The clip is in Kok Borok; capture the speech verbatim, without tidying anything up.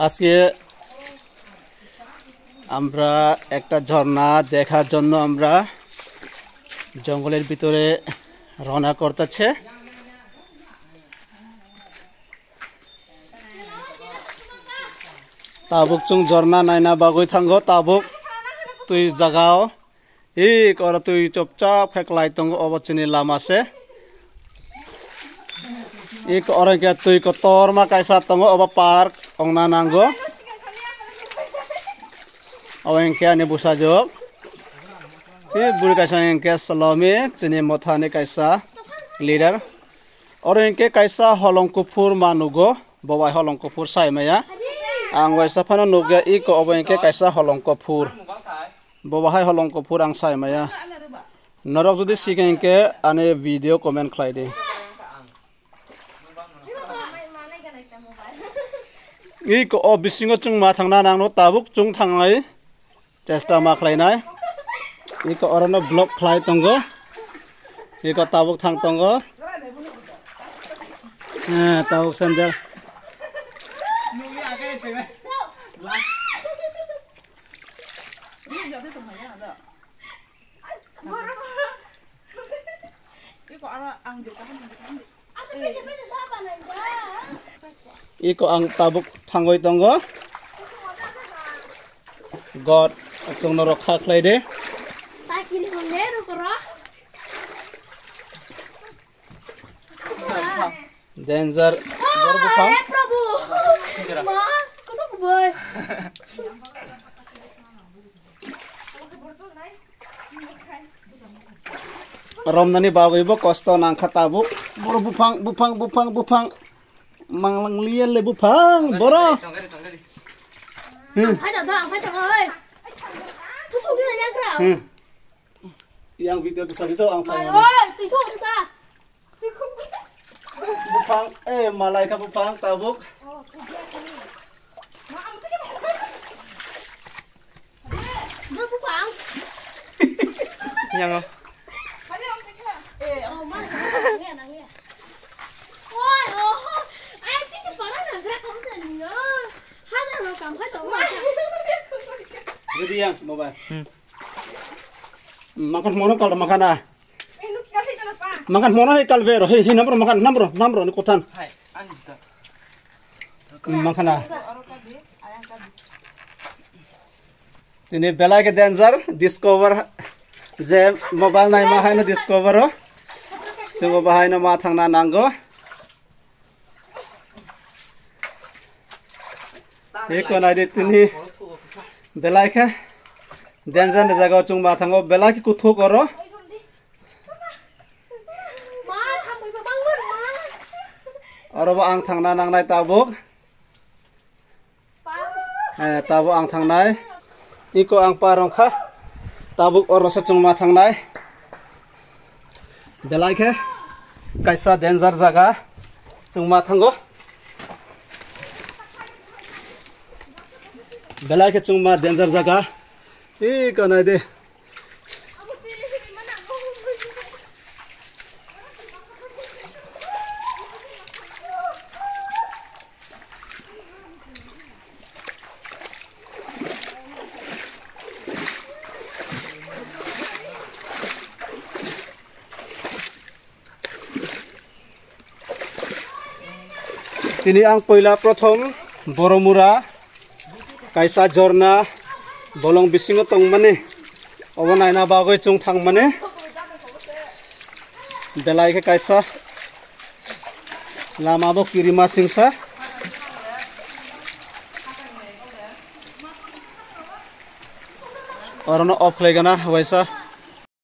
আজকে আমরা একটা ঝর্ণা দেখার জন্য আমরা জঙ্গলের ভিতরে রওনা করতেছে। Tabuk chwng jorna naina bagwi thango, tabuk twi jagao. Ik oro twi chopchap khe kwlai tongo, obo chini lama se. Ik oro hwnkhe twi kotorma kaisa tongo, obo park wngna nango. Obo hwnkhe ani bwsajwk. Tei bwrwi kaisa hwnkhe Salomi, chini mothani kaisa leader. Oro hwnkhe kaisa holong kuphur ma nugo, bo bai holong kuphur sai maya. Ang waisa phano nukya, iko obo hwnkhe kaisa holong kuphur. Bo bahai holong kuphur ang sai maya. Norok jodi sikha hwnkhe ani video comment khlai di. Iko o bisingo chwng ma thangna nangno tabuk chwng thangnai. Chesta ma khlainai. Iko orono block khlai tongo. Iko tabuk thang tongo. Eh, tabuk sandal. Iko ang tabuk thangwi tongo. God chwngno rokha khlai de. Danger. Bor buphang. Romnani bagwi bo kosto nangkha tabuk. Boro buphang, buphang, buphang, buphang. Manglang liya le buphang, boro. Hmm. Ang phai tong, ang phai tong, oi. Tusuk di na yang kra. Hmm. Yang video bisa di to, ang phai. Oi, tusuk di ta. Buphang, eh, malai kha buphang, tabuk. Bro, buphang. Yang o. Eh, oh, ma, nang ya, nang ya. Oi, oh, ai, ti se pala na gra kamu tadi no. Hana no kam ha to. Jadi yang, mobile. Hmm. Makan mono kal makan ah. Makan mono he kal vero, he, he, namro makan, namro, namro ni kotan. Hai, ang jita. Makan ah. Tini belai ke danger, discover. Je mobile nai ma hai no discover o. Chwng bo bahai no ma thangna nango. Eko nai de tini belai khe danger ni jaga o chwng ma thango, belai khe kuthuk oro. Oro bo ang thangna nangnai tabuk. Eh, tabuk ang thangnai. Iko ang par wngkha. Tabuk oro se chwng ma thangnai. Belai khe kaisa danger jaga chwng ma thango. Belai khe chwng ma danger jaga. Iko nai de. Tini ang poila prothom Boromura kaisa jorna bolong bisingo tongmani obo naina bagwi chwng thangmani belai khe kaisa lama bo kirima singsa orono off khlai gana waisa.